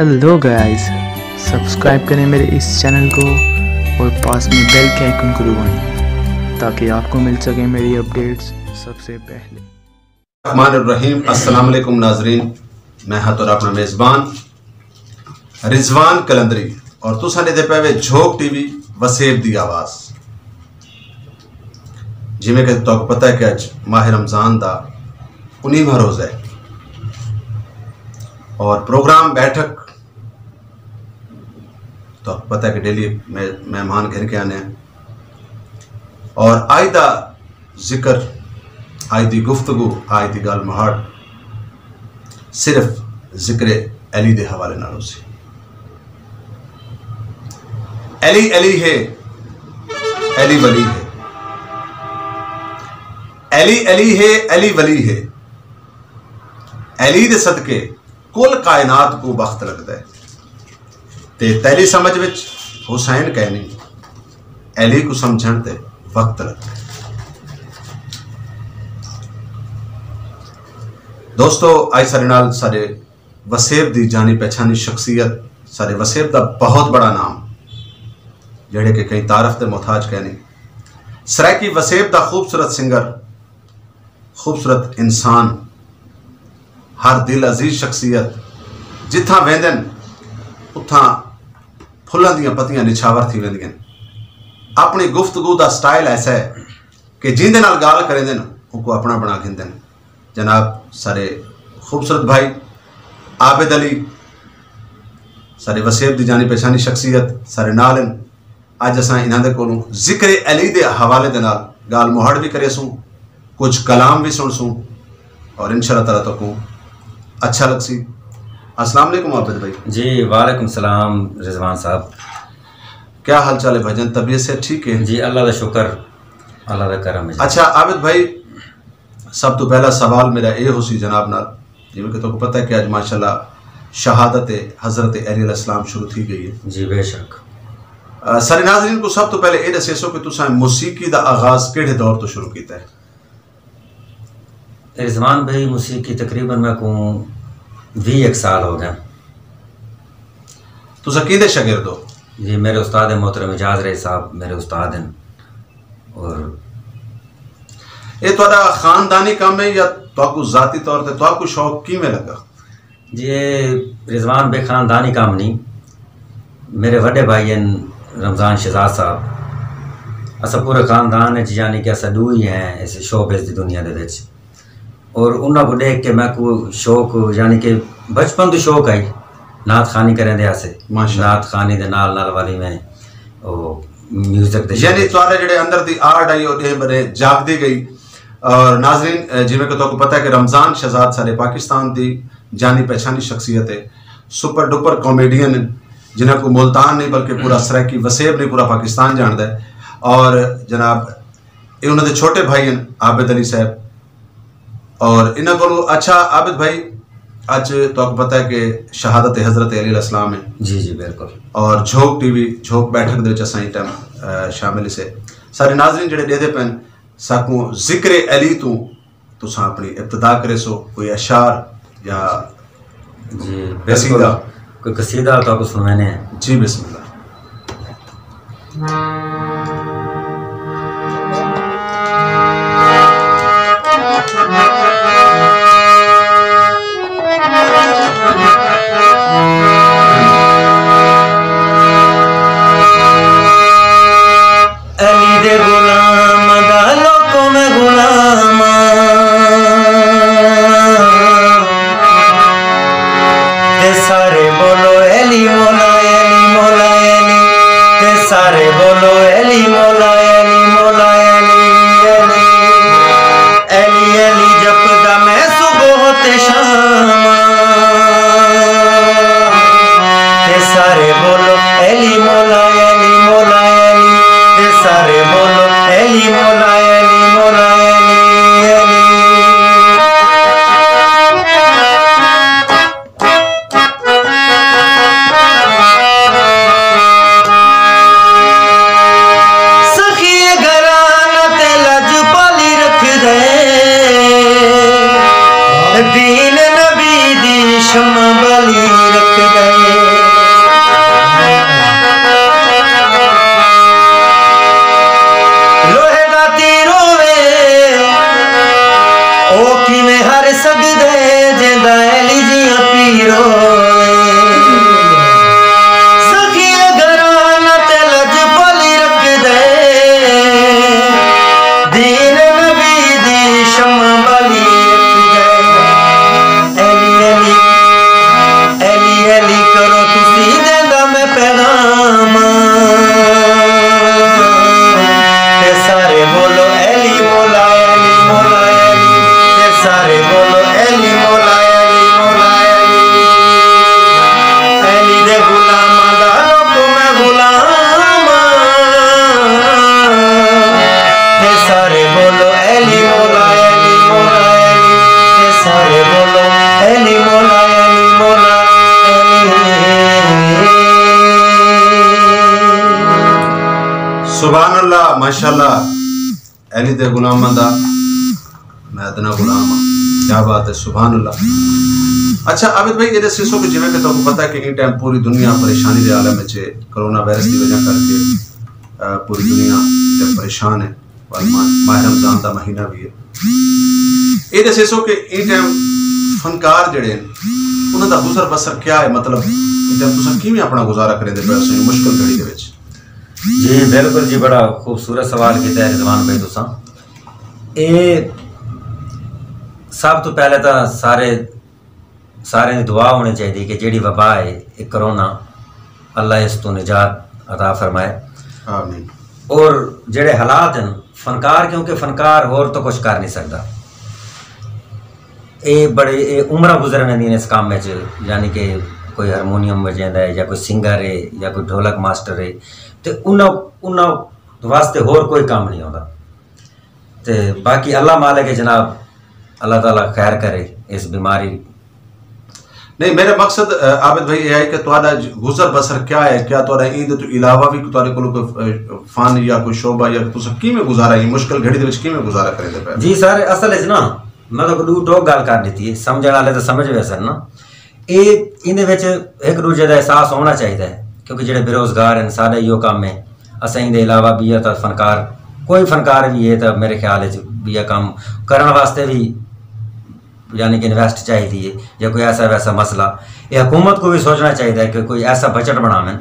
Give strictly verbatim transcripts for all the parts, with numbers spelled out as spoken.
ہیلو گائز، سبسکرائب کریں میرے اس چینل کو اور پاس میں بیل کے آئیکن کو دبائیں تاکہ آپ کو مل سکیں میری اپڈیٹس سب سے پہلے۔ الرحمن الرحیم۔ السلام علیکم ناظرین، میں ہاں تہاݙا اپݨا میزبان رضوان قلندری اور تساں ݙیہدے پئے وے جھوک ٹی وی وسیب دی آواز۔ جیویں کہ تہاکوں پتہ ہے کہ اڄ ماہ رمضان دا انیہواں روزہ ہے اور پروگرام بیٹھک تہاکوں پتہ ہے کہ ڈیلی مہمان گھن کے آنے ہیں۔ اور اڄ دا ذکر، اڄ دی گفتگو، اڄ دی ڳالھ مہاڑ صرف ذکر علی دے حوالے نال ہوسی۔ علی علی ہے، علی ولی ہے۔ علی علی ہے، علی ولی ہے۔ علی دے صدقے کل کائنات کوں بخت لڳدا ہے۔ تے تیݙی سمجھ وچ حسین کائنی، علی کوں سمجھݨ تے وقت لڳدا ہے۔ دوستو، اڄ ساݙے نال ساݙے وسیب دی جانی پہچانی شخصیت، ساݙے وسیب دا بہت بڑا نام، جیڑھے کہ کہیں تعارف دے محتاج کائنی۔ سرائیکی وسیب دا خوبصورت سنگر، خوبصورت انسان، ہر دل عزیز شخصیت، جتھاں ویندن اتھاں پھلاں دیاں پتیاں نچھاور تھی ویندین۔ اپݨی گفتگو دا سٹائل ایسا ہے کہ جیندے نال ڳالھ کریندن، اوکوں اپݨا بݨا گھندن۔ جناب ساݙے خوبصورت بھائی عابد علی، ساݙے وسیب دی جانی پہچانی شخصیت، ساݙے نال ہن۔ اڄ اساں انہاں دے کولوں ذکر علی دے حوالے دے نال ڳالھ مہاڑ وی کریسوں، کجھ کلام وی سݨسوں اور انشاءاللہ تعالیٰ تہاکوں اچھا لڳسی۔ السلام علیکم عابد بھائی۔ جی، وعلیکم السلام رضوان صاحب۔ کیا حال چال ہے بھائی جان؟ طبیعت صحت ٹھیک ہے؟ جی، اللہ دا شکر، اللہ دا کرم ہے جی۔ اچھا عابد بھائی، سب توں پہلا سوال میرا اے ہوسی جناب نال، جیویں کہ تہاکوں پتہ ہے کہ اڄ ماشاءاللہ شہادت حضرت علی علیہ السلام شروع تھی ڳئی ہے۔ جی، بے شک۔ آ، سارے ناظرین کوں سب توں پہلے اے ݙسیسو کہ تساں موسیقی دا آغاز کیڑھے دور توں شروع کیتا ہے؟ رضوان بھائی، موسیقی تقریباً میکوں ویہہ ہک سال ہو ڳئے۔ تساں کیندے شاگرد ہو؟ جی، میرے استاد ہیں محترم اعجاز رئی صاحب، میرے استاد ہیں۔ اور اے تہاݙا خاندانی کم ہے یا تہاکوں ذاتی طور تے تہاکوں شوق کیویں لڳا؟ جی، اے رضوان بھائی خاندانی کم نہیں، میرے وݙے بھائی ہیں رمضان شہزاد صاحب، اساں پورے خاندان وچ یعنی کہ اساں ݙو ہی ہیں اس شو بز دی دنیا دے وچ۔ اور انہاں کوں ݙیکھ کے میکوں شوق، یعنی کہ بچپن توں شوق آئی، نعت خوانی کریندے ہاسے۔ ماشاءاللہ۔ نعت خوانی دے نال نال والی میں او میوزک دے یعنی شعبے تہاݙے جیڑھے اندر دی آرٹ آئی، او ݙینہہ ٻݙینہہ جاڳدی ڳئی۔ اور ناظرین، اے، جیویں کہ تہاکوں پتہ ہے کہ رمضان شہزاد سارے پاکستان دی جانی پہچانی شخصیت ہے، سپر ڈپر کامیڈین ہیں، جنہاں کوں ملتان نہیں بلکہ پورا سرائیکی وسیب نہیں، پورا پاکستان جاندا ہے۔ اور جناب، اے انہاں دے چھوٹے بھائی ہیں عابد علی صاحب، اور انہاں کولوں، اچھا عابد بھائی، اڄ تہاکوں پتہ ہے کہ شہادت حضرت علی علیہ السلام ہے۔ جی، جی، بالکل۔ اور جھوک ٹی وی، جھوک بیٹھک دے وچ اساں ایں ٹائم، آ، شامل ہسے۔ سارے ناظرین جڑے ݙیہدے پئن، ساکوں ذکر علی توں تساں اپݨی ابتدا کریسو، کوئی اشعار یا جی، بالکل۔ قصیدہ۔ کوئی قصیدہ تہاکوں سݨویندے ہیں۔ جی، بسم اللہ۔ علی دے غلام دا لوکو میں غلام، تے سارے بولو علی مولا علی مولا علی، تے سارے بولو علی مولا علی مولا علی علی۔ علی علی جپدا میں صبح تے شام، تے سارے بولو علی مولا علی مولا علی، تے سارے بولو علی مولا علی مولا علی علی۔ سبحان اللہ، ماشاءاللہ۔ علی دے غلاماں دا میں ادنا غلام ہاں۔ کیا بات ہے، سبحان اللہ۔ اچھا عابد بھائی، یہ دسیسو کہ جویں کہ تہاکوں پتہ ہے کہ این ٹائم پوری دنیا پریشانی دے عالم وچ ہے، کرونا وائرس دی وجہ کر کے، آ، پوری دنیا تے پریشان ہے۔ اور ماہ، ماہ رمضان دا مہینہ بھی ہے۔ یہ دسیسو کہ این ٹائم فنکار جڑے ہیں، انہاں دا گزر بسر کیا ہے؟ مطلب، این ٹائم تساں کیویں اپنا گزارا کریندے پئے ہو مشکل گھڑی دے وچ؟ جی بالکل جی، بڑا خوبصورت سوال کیتا ہے رضوان بھائی تساں۔ اے سب تو پہلے تاں سارے، سارے دی دعا ہونی چاہیے کہ جیڑھی وبا ہے، اے کرونا، اللہ اس تو نجات عطا فرمائے۔ آمین۔ اور جڑے حالات ہیں، فنکار، کیونکہ فنکار ہور تو کچھ کر نہیں سکدا۔ اے بڑے، اے عمراں گزرن ویندیاں نے اس کام وچ، یعنی کہ کوئی ہارمونیم وجیندا ہے یا کوئی سنگر ہے یا کوئی ڈھولک ماسٹر ہے، تے انہاں، انہاں واسطے ہور کوئی کم نہیں ہوندا۔ تے باقی اللہ مالک ہے جناب، اللہ تعالیٰ خیر کرے اس بیماری۔ نہیں، میرا مقصد، آ، عابد بھائی، یہ ہے کہ تہاڈا ج-، گزر بسر کیا ہے؟ کیا تہاڈا ایندے تو علاوہ بھی تہاڈے کول کوئی، آ، فن یا کوئی شعبہ یا تساں کیویں گزارا، یہ مشکل گھڑی دے وچ کیویں گزارا کریندے پئے؟ جی سر، اصل وچ نا، میں تو ڈو ٹوک گال کر دیتی ہے، سمجھن والے تو سمجھ ویسن نا۔ اے، ایندے وچ ہک ڈوجھے دا احساس ہونا چاہیدا ہے، کیونکہ جڑے بے روزگار ہیں، ساڈا ایہو کم ہے۔ اساں ایندے علاوہ ٻیا تاں فنکار، کوئی فنکار بھی ہے تاں میرے خیال وچ ٻیا کم کرݨ واسطے بھی، یعنی کہ انویسٹ چاہیدی ہے، یا کوئی ایسا ویسا مسئلہ، یہ حکومت کو بھی سوچنا چاہیدا ہے کہ کوئی ایسا بجٹ بناون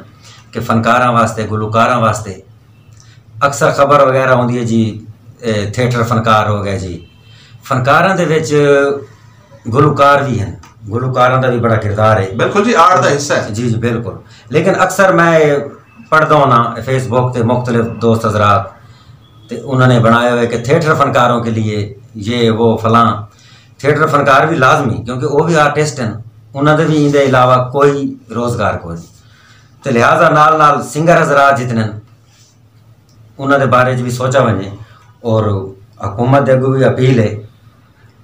کہ فنکاراں واسطے، گلوکاراں واسطے، اکثر خبر وغیرہ ہوندی ہے جی، اے، تھیٹر فنکار ہو گئے جی۔ فنکاراں دے وچ گلوکار بھی ہیں، گلوکاراں دا بھی بڑا کردار ہے۔ بالکل جی، آرٹ دا حصہ ہے۔ جی، جی، بالکل۔ لیکن اکثر میں پڑھدا ہوں نا فیس بک تے مختلف دوست حضرات، تے انہوں نے بنایا ہوا ہے کہ تھیٹر فنکاروں کے لیے یہ وہ فلاں۔ تھیٹر فنکار بھی لازمی، کیونکہ وہ بھی آرٹسٹ ہیں، انہوں دے بھی اندے علاوہ کوئی روزگار کوئی نہیں۔ تے لہٰذا نال نال سنگر حضرات جتنے ہیں، انہاں دے بارے چ بھی سوچا ونجے، اور حکومت دے اگوں بھی اپیل ہے،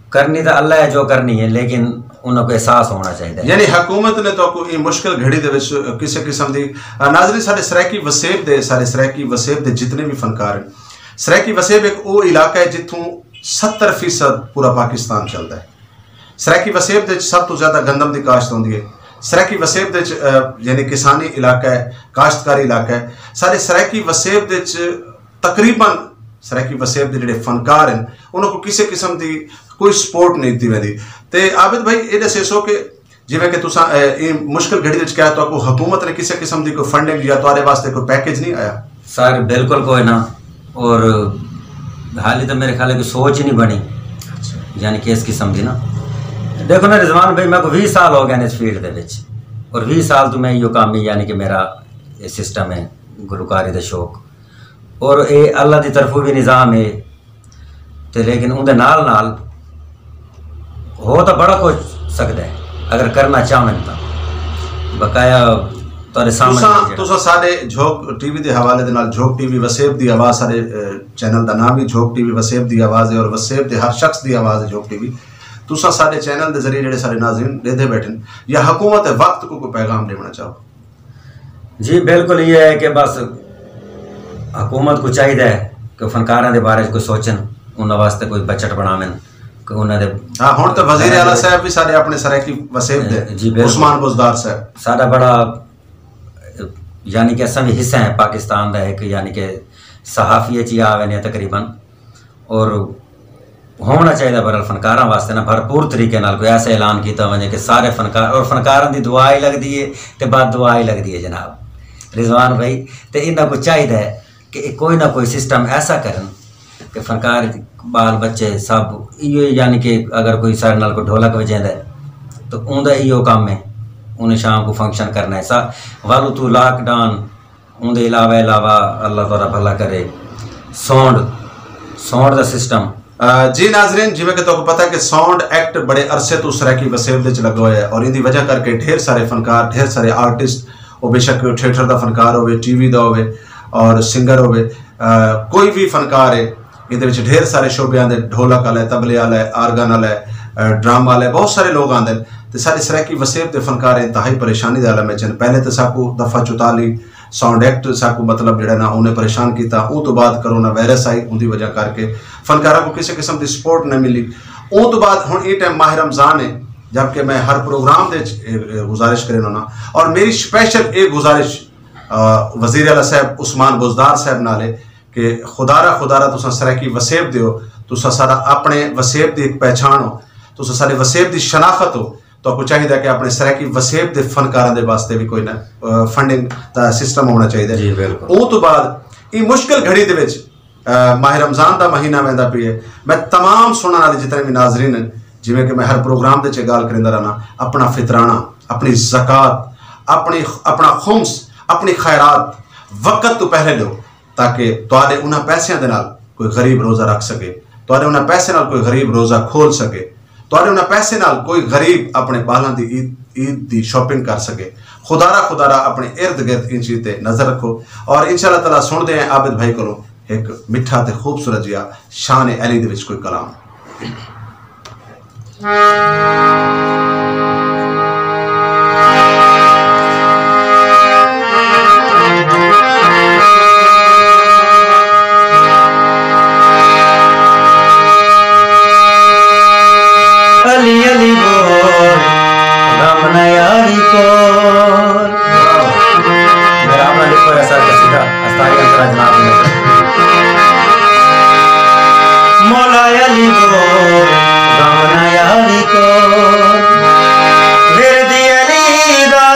کرنی تاں اللہ ہے جو کرنی ہے، لیکن انہاں کو احساس ہونا چاہیے۔ یعنی حکومت نے تو کوئی مشکل گھڑی دے وچ کسے قسم دی، آ، ناظرین، سارے سرائیکی وسیب دے، سارے سرائیکی وسیب دے جتنے بھی فنکار ہیں، سرائیکی وسیب ایک او علاقہ ہے جتھوں ستر فیصد پورا پاکستان چلدا ہے۔ سرائیکی وسیب دے وچ سب توں زیادہ گندم دی کاشت ہوندی ہے۔ سرائیکی وسیب دے وچ، آ، یعنی کسانی علاقہ ہے، کاشتکاری علاقہ ہے۔ سارے سرائیکی وسیب دے وچ تقریباً سرائیکی وسیب دے جڑے فنکار ہیں، انہاں کو کسے قسم دی کوئی سپورٹ نہیں دتی ویندی۔ تے عابد بھائی، اے ݙسیسو کہ جیویں کہ تساں، اے، ایں مشکل گھڑی وچ کہا، تہاکوں حکومت نے کسے قسم دی کوئی فنڈنگ یا تہاڈے واسطے کوئی پیکج نہیں آیا؟ سر، بالکل کوئی نہ۔ اور حالی تو میرے خیال ہے کہ سوچ ہی نہیں بنی، یعنی کہ اس قسم دی نا۔ دیکھو نا رضوان بھائی، میں کو ویہہ سال ہو گئے نے اس فیلڈ دے وچ، اور ویہہ سال تو میں ایہو کام ہی، یعنی کہ میرا یہ سسٹم ہے گلوکاری دا شوق، اور اے اللہ دی طرفوں بھی نظام ہے۔ تے لیکن اوندے نال نال ہو تاں بڑا کچھ سڳدا ہے، اگر کرنا چاہون تاں۔ بقایا تہاݙے سامݨے تساں، جیڑھا تساں ساݙے جھوک ٹی وی دے حوالے دے نال، جھوک ٹی وی وسیب دی آواز، ساݙے، اے، چینل دا نام ہی جھوک ٹی وی وسیب دی آواز ہے، اور وسیب دے ہر شخص دی آواز ہے جھوک ٹی وی۔ تساں ساݙے چینل دے ذریعے جیڑھے ساݙے ناظرین ݙیہدے ٻیٹھن، یا حکومت وقت کو کوئی پیغام ݙیوݨا چاہو؟ جی، بالکل ایہو ہے کہ بس حکومت کو چاہیدا ہے کہ فنکاراں دے بارے چ کوئی سوچن، انہاں واسطے کوئی بجٹ بݨاون، کہ انہاں دے ہاں، ہݨ تے وزیر اعلیٰ صاحب بھی ساݙے اپݨے سرائیکی وسیب دے، جی، بالکل۔ عثمان بزدار صاحب۔ ساݙا بڑا، یعنی کہ اساں بھی حصہ ہیں پاکستان دا ہک، یعنی کہ صحافی اچ ہی آ ویندے ہیں تقریباً۔ اور ہونا چاہیے، بہرحال فنکاراں واسطے نا بھرپور طریقے نال کوئی ایسا اعلان کیتا ونجے کہ سارے فنکار، اور فنکاراں دی دعا ہی لڳدی ہے تے بد دعا ہی لڳدی ہے جناب رضوان بھائی۔ تے انہاں کو چاہیدا ہے کہ اے کوئی نہ کوئی سسٹم ایسا کرن کہ فنکار، بال بچے سب ایہو، یعنی کہ اگر کوئی سارے نال کوئی ڈھولک وجیندا ہے تو اوندا ایہو کم ہے، انہیں شام کو فنکشن کرنا ہے سا۔ والو تو لاک ڈاؤن، اوندے علاوہ، علاوہ اللہ تعالیٰ بھلا کرے، ساؤنڈ، ساؤنڈ دا سسٹم۔ آ، جی ناظرین، جیویں کہ تہاکوں پتہ ہے کہ ساؤنڈ ایکٹ بڑے عرصے توں سرائیکی وسیب دے وچ لڳا ہویا ہے، اور ایندی وجہ کر کے ڈھیر سارے فنکار، ڈھیر سارے آرٹسٹ، او بے شک تھیٹر دا فنکار ہووے، ٹی وی دا ہووے اور سنگر ہووے، آ، کوئی وی فنکار ہے، ایندے وچ ڈھیر سارے شعبیاں دے، ڈھولک آلا ہے، طبلے آلا ہے، آرگن آلا ہے، آ، ڈرم آلا ہے، بہت سارے لوگ آندے ہن۔ تے ساݙے سرائیکی وسیب دے فنکار انتہائی پریشانی دے عالم وچ ہن۔ پہلے تے ساکوں دفعہ چوتالیس، ساؤنڈ ایکٹ ساکوں مطلب جڑا نا انہیں پریشان کیتا۔ اوں تو بعد کرونا وائرس آئی، اون دی وجہ کر کے فنکاراں کو کسی قسم دی سپورٹ نہ ملی۔ اوں تو بعد ہن اے ٹائم ماہ رمضان ہے، جبکہ میں ہر پروگرام دے وچ اے، اے گزارش کریندا نا۔ اور میری سپیشل اے گزارش، آ، وزیر اعلیٰ صاحب عثمان بزدار صاحب نال ہے کہ خدا را، خدا را تساں سرائیکی وسیب دے ہو، تساں ساڈا اپنے وسیب دی ایک پہچان ہو، تساں ساڈے وسیب دی شناخت ہو، تہاکوں چاہیدا کہ اپنے سرائیکی وسیب دے فنکاراں دے واسطے وی کوئی نہ، آ، فنڈنگ دا سسٹم ہونا چاہیدا۔ جی، بالکل۔ اوں تو بعد ایں مشکل گھڑی دے وچ، آ، ماہ رمضان دا مہینہ ویندا پیا ہے، میں تمام سنڑن والے جتنے وی ناظرین ہیں، جویں کہ میں ہر پروگرام دے وچ گالھ کریندا رہنا، اپنا فطرانہ، اپنی زکوٰۃ، اپنی، اپنا خمس، اپنی خیرات وقت تو پہلے ݙیو، تاکہ تہاݙے انہاں پیسیاں دے نال کوئی غریب روزہ رکھ سڳے، تہاݙے انہاں پیسے نال کوئی غریب روزہ کھول سڳے، تہاݙے انہاں پیسے نال کوئی غریب اپݨے ٻالاں دی عید، عید دی شاپنگ کر سڳے۔ خدا را، خدا را اپݨے ارد گرد ایں چیز تے نظر رکھو۔ اور انشاءاللہ تعالیٰ سݨدے ہیں عابد بھائی کولوں ہک مٹھا تے خوبصورت جیا شان علی دے وچ کوئی کلام۔ علی علی بول، غم نہ یاری کول۔ میرا اپنا لکھو ایسا قصیدہ، استاری انترا جناب نے۔ مولا علی بول، غم نہ یاری کول۔ ورد علی دا،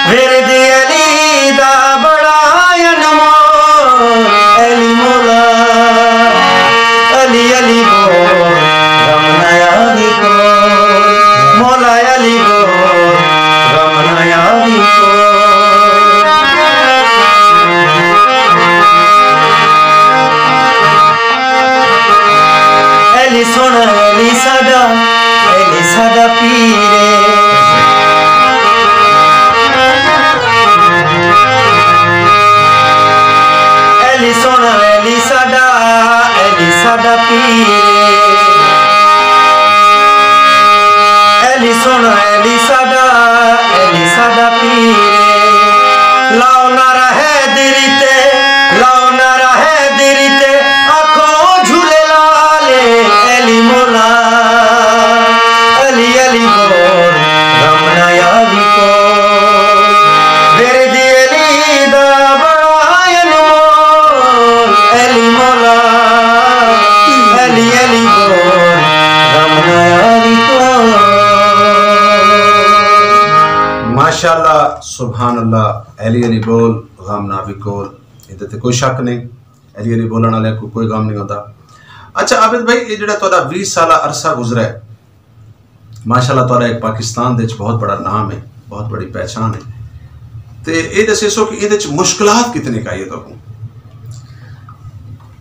ورد علی دا بڑا انمول۔ علی مولا، علی علی بول، غم نہ یاری کول۔ مولا علی بول، غم نہ یاری کول۔ علی سوہݨا، علی ساݙا، علی ساݙا پیر ہے۔ علی سوہݨا، علی ساݙا، علی ساݙا پیر ہے۔ علی سوہݨا، علی ساݙا، علی ساݙا پیر ہے۔ لاؤ نعرہ حیدری تے، لاؤ نعرہ حیدری تے، آکھو جھولے لال، علی مولا، علی علی بول، غم نہ یاری کول۔ ورد علی دا بڑا انمول، علی مولا، علی علی بول، غم نہ یاری کول۔ ماشاءاللہ، سبحان اللہ، علی علی بول، غم نہ وی کول۔ ایندے تے کوئی شک نہیں، علی علی بولݨ والے کو کوئی غم نہیں ہوتا۔ اچھا عابد بھائی، یہ جڑا تہاݙا ویہہ سالہ عرصہ گزرا ہے، ماشاءاللہ تہاݙا ایک پاکستان دے وچ بہت بڑا نام ہے، بہت بڑی پہچان ہے، تے اے ݙسیسو کہ ایندے وچ مشکلات کتنی کائی ہے تہاکوں؟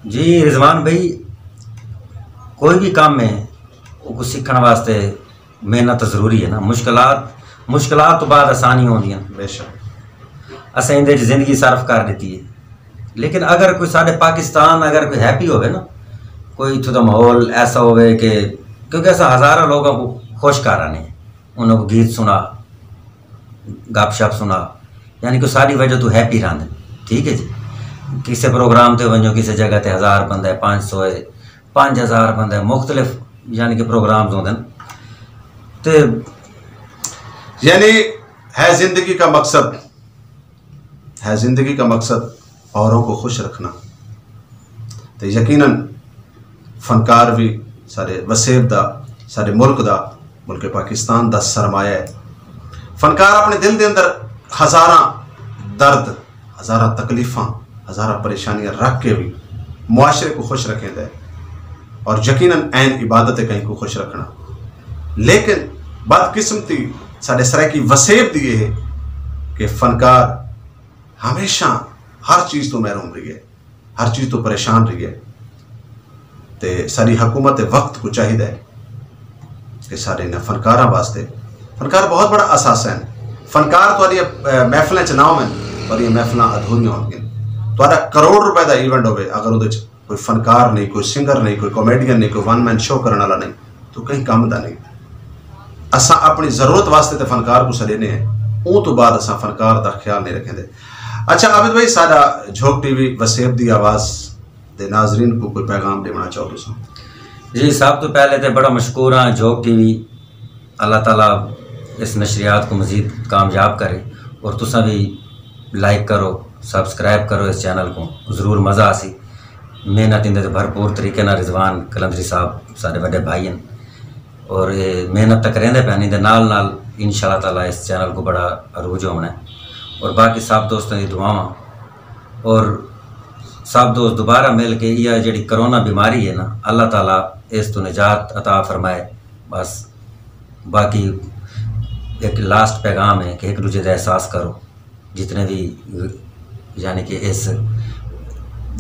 جی رضوان بھائی، کوئی بھی کام ہے، اوکوں سکھݨ واسطے محنت ضروری ہے نا۔ مشکلات، مشکلات تو بعد آسانی ہوندی ہیں۔ بے شک۔ اساں ایندے وچ زندگی صرف کر ݙتی ہے، لیکن اگر کوئی ساݙے پاکستان اگر کوئی ہیپی ہووے نا، کوئی اتھوں دا ماحول ایسا ہووے کہ، کیونکہ اساں ہزاراں لوگاں کو خوش کر آنے ہیں، انہاں کو گیت سنا، گپ شپ سنا، یعنی کہ ساری وجہ تو ہیپی رہندے۔ ٹھیک ہے جی، کسے پروگرام تے ونجو، کسے جگہ تے ہزار بندہ ہے، پانچ سو ہے، پانچ ہزار بندہ ہے، مختلف یعنی کہ پروگرامز ہوندے ہیں۔ تے یعنی ہے زندگی کا مقصد، ہے زندگی کا مقصد اوروں کو خوش رکھنا۔ تے یقیناً فنکار وی ساݙے وسیب دا، ساݙے ملک دا، ملک پاکستان دا سرمایہ ہے۔ فنکار اپݨے دل دے اندر ہزاراں درد، ہزاراں تکلیفاں، ہزاراں پریشانیاں رکھ کے وی معاشرے کو خوش رکھیندا ہے، اور یقیناً عین عبادت ہے کہیں کو خوش رکھݨا۔ لیکن بدقسمتی ساݙے سرائیکی وسیب دی یہ ہے کہ فنکار ہمیشہ ہر چیز تو محروم رہی ہے، ہر چیز تو پریشان رہی ہے۔ تے ساݙی حکومت وقت کو چاہیدا ہے کہ ساݙے انہاں فنکاراں واسطے، فنکار بہت بڑا اثاثہ ہے۔ فنکار تہاݙیاں، اے، محفلاں چ نہ ہوون، تہاݙیاں محفلاں ادھوریاں ہوندیاں۔ تہاݙا کروڑ روپے دا ایونٹ ہووے، اگر اودے وچ کوئی فنکار نہیں، کوئی سنگر نہیں، کوئی کامیڈین نہیں، کوئی ون مین شو کرݨ والا نہیں، تو کہیں کم دا نہیں۔ اساں اپݨی ضرورت واسطے تے فنکار کو سݙیندے ہیں، اوں تو بعد اساں فنکار دا خیال نہیں رکھیندے۔ اچھا عابد بھائی، ساڈا جھوک ٹی وی وسیب دی آواز دے ناظرین کو کوئی پیغام ڈیونا چاہو تساں؟ جی، سب تو پہلے تے بڑا مشکور ہاں جھوک ٹی وی۔ اللہ تعالیٰ اس نشریات کو مزید کامیاب کرے، اور تساں بھی لائک کرو، سبسکرائب کرو اس چینل کو، ضرور مزہ آسی۔ محنت اندے تے بھرپور طریقے نال رضوان قلندری صاحب سارے وڈے بھائی ہیں، اور اے محنت تاں کریندے پئے ہن، ایندے نال نال ان شاء اللہ تعالیٰ اس چینل کو بڑا عروج ہونا ہے۔ اور باقی سب دوستاں دی دعاواں، اور سب دوست دوبارہ مل کے یہ جڑی کرونا بیماری ہے نا، اللہ تعالیٰ اس تو نجات عطا فرمائے۔ بس باقی ایک لاسٹ پیغام ہے کہ ایک دوجے دا احساس کرو۔ جتنے بھی، یعنی کہ اس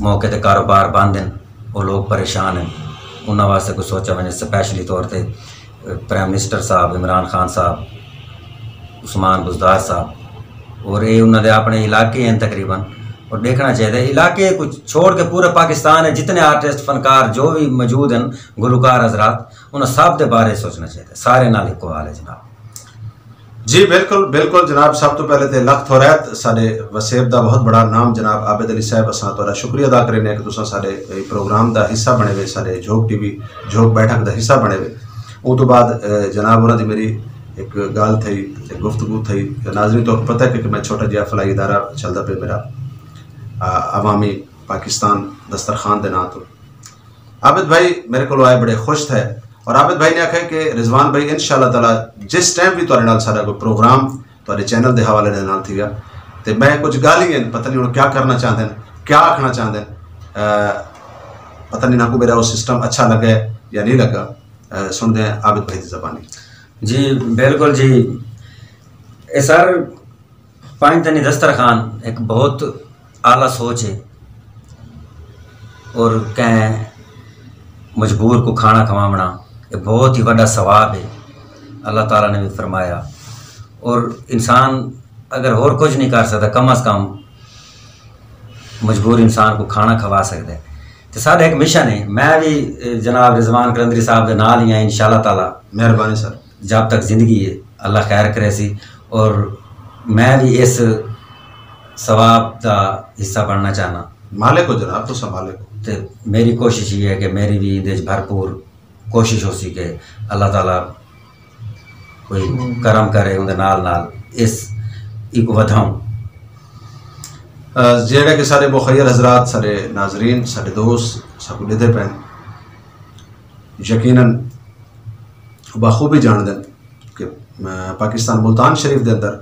موقع تے کاروبار بند ہیں، وہ لوگ پریشان ہیں، انہاں واسطے کچھ سوچا ونجے، سپیشلی طور تے پرائم منسٹر صاحب عمران خان صاحب، عثمان بزدار صاحب، اور یہ انہاں دے اپنے علاقے ہیں تقریباً، اور دیکھنا چاہیے علاقے کچھ چھوڑ کے پورے پاکستان ہے، جتنے آرٹسٹ، فنکار جو بھی موجود ہیں، گلوکار حضرات، انہاں سب دے بارے سوچنا چاہیے، سارے نال ایک حال ہے جناب۔ جی بالکل بالکل جناب، سب تو پہلے تے لکھ تھوریت ساڈے وسیب دا بہت بڑا نام جناب عابد علی صاحب، اساں تہاڈا شکریہ ادا کرینے کہ تساں ساڈے اے پروگرام دا حصہ بنے وے، ساڈے جھوک ٹی وی جھوک بیٹھک دا حصہ بنے وے۔ اوں تو بعد، اے، جناب ہوراں دی میری ایک گالھ تھئی تے گفتگو تھئی۔ ناظرین تو پتہ ہے کہ میں چھوٹا جہا فلاحی ادارہ چلدا پے میرا، آ، عوامی پاکستان دسترخوان دے ناں تو۔ عابد بھائی میرے کو آئے بڑے خوش تھے، اور عابد بھائی نے آخیا کہ رضوان بھائی ان شاء اللہ تعالیٰ جس ٹائم بھی تہاڈے نال سارا کوئی پروگرام تہاڈے چینل دے حوالے دے نال تھی گیا، تے میں کچھ گالھی ہیں، پتہ نہیں ہن کیا کرنا چاہندے ہیں، کیا آکھنا چاہندے ہیں، آ، پتہ نہیں نہ کو میرا وہ سسٹم اچھا لگا ہے یا نہیں لگا۔ آ، سن دے ہیں عابد بھائی دی زبانی۔ جی بالکل جی، اے سر، پنج تنی دسترخوان ایک بہت اعلیٰ سوچ ہے، اور کہیں مجبور کو کھانا کھواونا یہ بہت ہی وڈا ثواب ہے، اللہ تعالیٰ نے بھی فرمایا۔ اور انسان اگر اور کچھ نہیں کر سکتا، کم از کم مجبور انسان کو کھانا کھوا سکتا ہے۔ تو سارا ایک مشن ہے، میں بھی، اے، جناب رضوان قلندری صاحب دے نال ہی ہاں، ان شاء اللہ تعالیٰ مہربانی سر۔ جب تک زندگی ہے، اللہ خیر کرے سی، اور میں بھی اس ثواب دا حصہ بننا چاہنا۔ مالک ہو جناب، تساں مالک ہو۔ تے میری کوشش یہ ہے کہ میری بھی اندے وچ بھرپور کوشش ہو سی کہ اللہ تعالیٰ کوئی کرم کرے، اندے نال نال اس ایک ودھاؤں۔ آ، جیڑے کہ سارے مخیر حضرات، سارے ناظرین، سارے دوست سب کو ڈیدے پین، یقیناً بخوبی جان دین کہ، آ، پاکستان ملتان شریف دے اندر،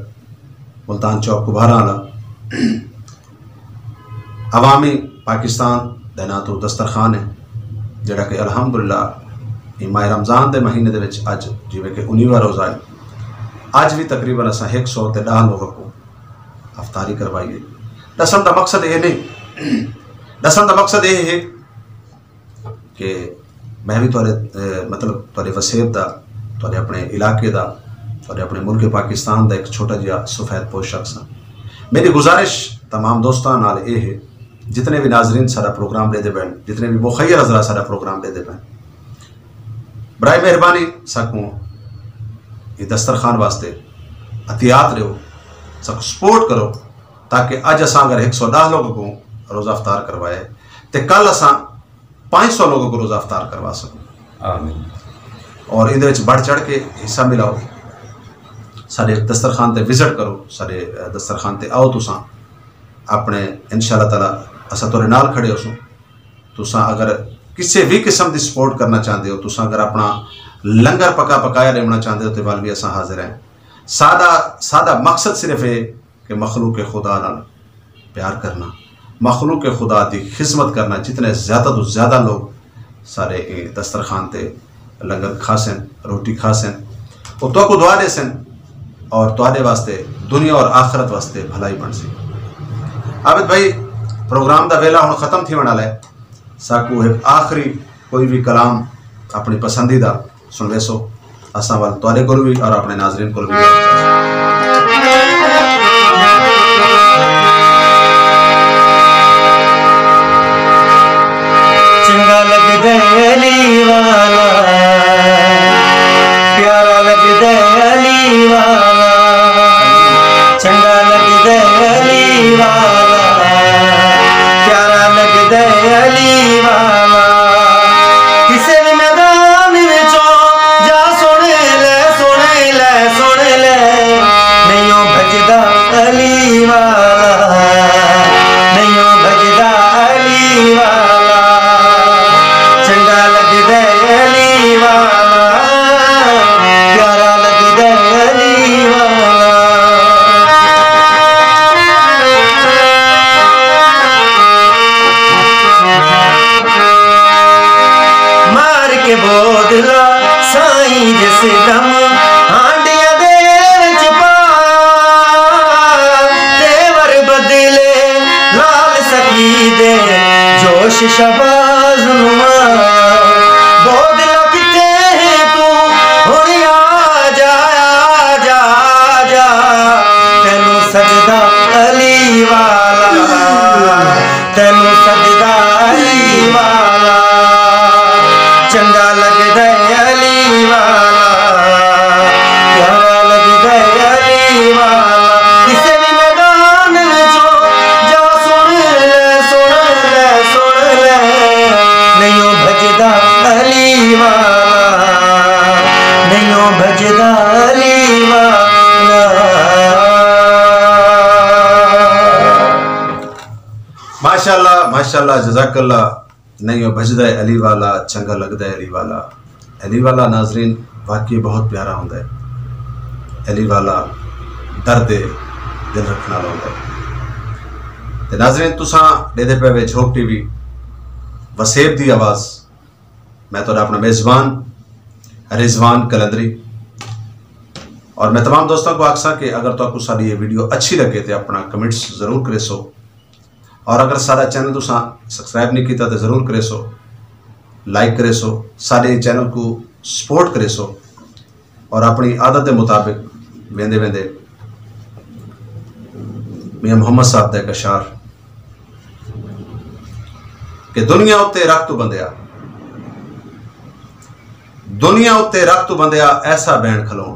ملتان چوک کبھارا والا عوامی پاکستان دے ناں تو دسترخوان ہے، جڑا کہ الحمدللہ ایں ماہ رمضان دے مہینے دے وچ اج جیویں کہ انیواں روزہ ہے، اج بھی تقریباً اساں ایک سو تے ݙاہ لوگوں کو افطاری کروائی ہے۔ ݙسݨ دا مقصد یہ نہیں، ݙسݨ دا مقصد یہ ہے کہ میں بھی تہاݙے، اے، مطلب تہاݙے وسیب دا، تہاݙے اپݨے علاقے دا، تہاݙے اپݨے ملک پاکستان دا ایک چھوٹا جہا سفید پوش شخص ہاں۔ میری گزارش تمام دوستاں نال اے ہے، جتنے بھی ناظرین سارا پروگرام ݙیدے پئن، جتنے بھی مخیر حضرات سارا پروگرام ݙیدے پئن، برائے مہربانی ساکوں یہ دسترخوان واسطے عطیات ݙیو، ساکوں سپورٹ کرو، تاکہ اج اساں اگر ایک سو ݙاہ لوگوں کو روزہ افطار کروائے تے کل اساں پانچ سو لوگوں کو روزہ افطار کروا سکوں۔ آمین۔ اور ایندے وچ بڑھ چڑھ کے حصہ ملاؤ، ساڈے دسترخوان تے وزٹ کرو، ساڈے، اے، دسترخوان تے آؤ تساں۔ اپݨے ان شاء اللہ تعالیٰ اساں تہاݙے نال کھڑے ہوسوں۔ تساں اگر کسے بھی قسم دی سپورٹ کرنا چاہندے ہو، تساں اگر اپݨا لنگر پکا پکایا ݙیوݨا چاہندے ہو تے ول بھی اساں حاضر ہیں۔ ساڈا، ساڈا مقصد صرف ہے کہ مخلوق خدا نال پیار کرنا، مخلوق خدا دی خدمت کرنا، جتنے زیادہ تو زیادہ لوگ سارے اے دسترخوان تے لنگر کھاسن، روٹی کھاسن، او تہاکوں دعا ݙیسن اور تہاݙے واسطے دنیا اور آخرت واسطے بھلائی بݨسی۔ عابد بھائی، پروگرام دا ویلا ہݨ ختم تھیوݨ والا ہے، ساکوں ایک آخری کوئی بھی کلام اپݨی پسندیدہ سݨویسو، اساں ول تہاݙے کول وی اور اپݨے ناظرین کول وی۔ چنگا لڳدے علی والا، پیارا لڳدے علی والا، چنگا لڳدے علی والا۔ علی والا۔ کسے وی میدان وچوں جا سݨ لے، سݨ لے، سݨ لے، نئیں او بھڄدا علی والا، نئیں او بھڄدا علی والا، چنڳا لڳدا علی والا، پیارا لڳدا علی والا۔ مار کے بودلا سائیں جس دم ہانڈیاں دے وچ پا، تیور بدلے لال سخی دے جوش شہباز نواں۔ بودلا کتے ہیں تو، ہݨ آ جا، آ جا، آ جا، تینوں سجدہ علی والا، تینوں سجدہ علی والا، چنڳا لڳدا علی والا، پیارا لڳدا علی والا۔ کسے وی میدان وچوں جا سݨ لے، سݨ لے، سݨ لے، نئیں او بھڄدا علی والا، نئیں او بھڄدا علی والا۔ ماشاءاللہ، ماشاءاللہ، جزاک اللہ۔ نئیں او بھڄدا ہے علی والا، چنڳا لڳدا ہے علی والا۔ علی والا ناظرین واقعی بہت پیارا ہوندا ہے۔ علی والا درد دل رکھݨ والا ہوندا ہے۔ تے ناظرین، تساں ݙیہدے پئے وے جھوک ٹی وی، وسیب دی آواز۔ میں تہاݙا اپݨا میزبان رضوان قلندری، اور میں تمام دوستاں کوں آکھساں کہ اگر تہاکوں ساݙی یہ ویڈیو اچھی لڳے تے اپݨا کمنٹس ضرور کریسو، اور اگر ساݙا چینل تساں سبسکرائب نہیں کیتا تے ضرور کریسو، لائک کریسو، ساݙے چینل کوں سپورٹ کریسو، اور اپݨی عادت دے مطابق ویندے ویندے میاں محمد صاحب دا ہک اشعار کہ دنیا اتے رکھ توں بندیا، دنیا اتے رکھ توں بندیا ایسا بینڑ کھلوݨ،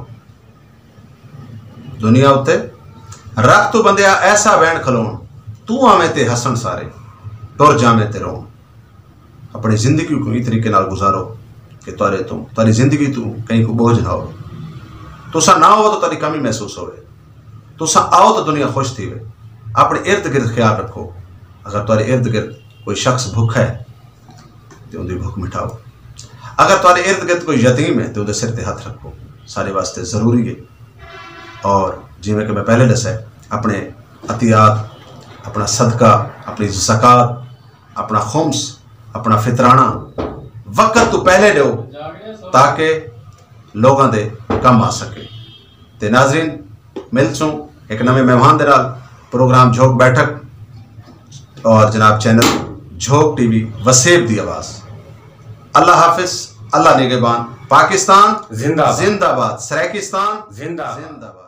دنیا اتے رکھ توں بندیا ایسا بینڑ کھلوݨ، توں آویں تے ہسݨ سارے، ٹر جاویں تے رووݨ۔ اپݨی زندگی کوں ایں طریقے نال گزارو کہ تہاݙے توں، تہاݙی زندگی توں کہیں کوں بوجھ نہ ہووے۔ تساں نہ ہووو تاں تہاݙی کمی محسوس ہووے۔ تساں آؤ تاں دنیا خوش تھیوے۔ اپݨے ارد گرد خیال رکھو۔ اگر تہاݙے ارد گرد کوئی شخص بھکھا ہے تے اوندی بھک مٹھاؤ۔ اگر تہاݙے ارد گرد کوئی یتیم ہے تے اوندے سر تے ہتھ رکھو۔ ساݙے واسطے ضروری ہے۔ اور جیویں کہ میں پہلے ݙسا ہے، اپݨے عطیات، اپݨا صدقہ، اپݨی زکوٰۃ، اپݨا خمس، اپݨا فطرانہ وقت توں پہلے ݙیو تاکہ لوگاں دے کم آ سکے۔ تے ناظرین، ملسوں ہک نویں مہمان دے نال، پروگرام جھوک بیٹھک اور جناب چینل جھوک ٹی وی وسیب دی آواز۔ اللہ حافظ، اللہ نگہبان، پاکستان زندہ باد۔ زندہ باد، سرائیکستان زندہ باد۔ زندہ باد۔